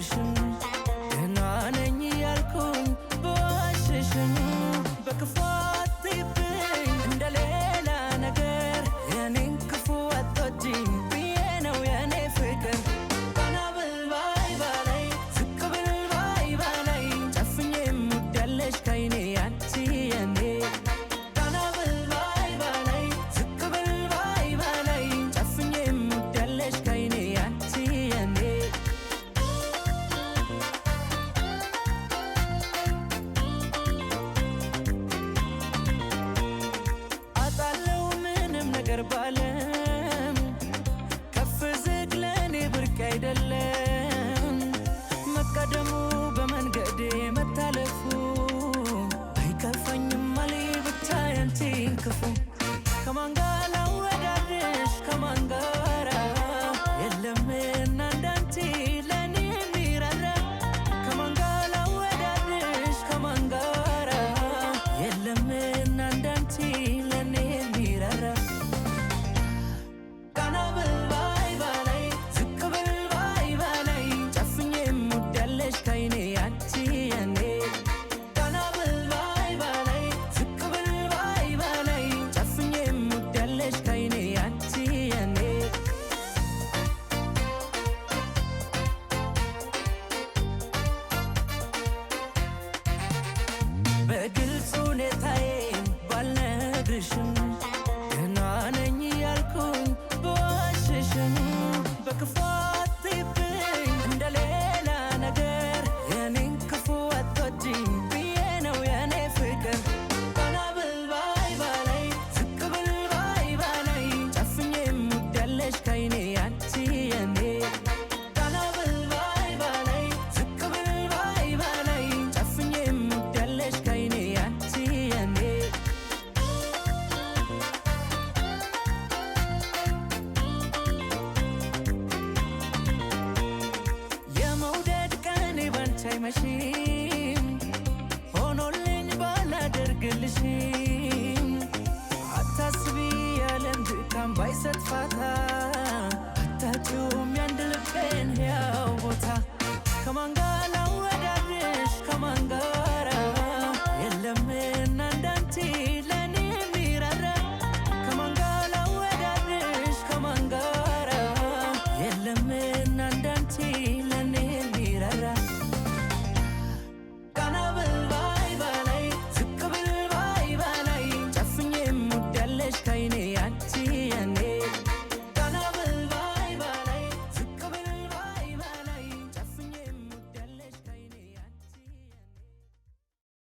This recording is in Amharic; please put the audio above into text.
ባልነግርሽም፣ ደህና ነኝ ያልኩኝ ብዋሽሽም፣ በክፉ አትይብኝ እንደ ሌላ ነገር፣ የኔን ክፉ አትወጂም ብዬ ነው የኔ ፍቅር። ቀና ብል ባይ ባላይ፣ ዝቅ ብል ባይ ባላይ፣ ጨፍኜ የምወዳለሽ ከይኔ አንቺ የኔ። ቀና ብል ባይ ባላይ፣ ዝቅ ብል ባይ ባላይ፣ ጨፍኜ የምወዳለሽ ከይኔ አንቺ የኔ። አጣለው ምንም ነገር ባለም፣ ከፍ ዝቅ ለእኔ ብርቅ አይደለም። መቀደሙ በመንገዴ መታለፉ አይከፋኝም አሌ ብቻ ያንቺን ክፉ። ከማን ጋር ላወዳድርሽ፣ ከማን ጋራ? የለምና እንዳንቺ ለእኔ የሚራራ። ከማን ጋር ላወዳድርሽ፣ ከማን ጋራ? የለምና እንዳንቺ ለእኔ የሚራራ። ቀና ብል ባይ ባላይ፣ ዝቅ ብል ባይ ባላይ፣ ጨፍኜ የምወዳለሽ ከይኔ አንቺ የኔ። ቀና ብል ባይ ባላይ፣ ዝቅ ብል ባይ ባላይ፣ ጨፍኜ የምወዳለሽ ከይኔ አንቺ የኔ። በግልጽ ሁኔታዬን ባልነግርሽም፣ ደህና ነኝ ያልኩኝ ብዋሽሽም፣ በክፉ አትይብኝ እንደ ሌላ ነገር፣ የኔን ክፉ አትወጂም ብዬ ነው የኔ ፍቅር። ቀና ብል ባይ ባላይ፣ ዝቅ ብል ባይ ባላይ፣ ጨፍኜ የምወዳለሽ ከይኔ አንቺ የኔ። ቀና ብል ባይ ባላይ፣ ዝቅ ብል ባይ ባላይ፣ ጨፍኜ የምወዳለሽ ከይኔ አንቺ የኔ። የመውደድ ቀኔ ባንቺ አይመሽም፣ ሆኖልኝ ባላደርግልሽም፣ አታስቢ የዓለም ድካም ባይሰጥ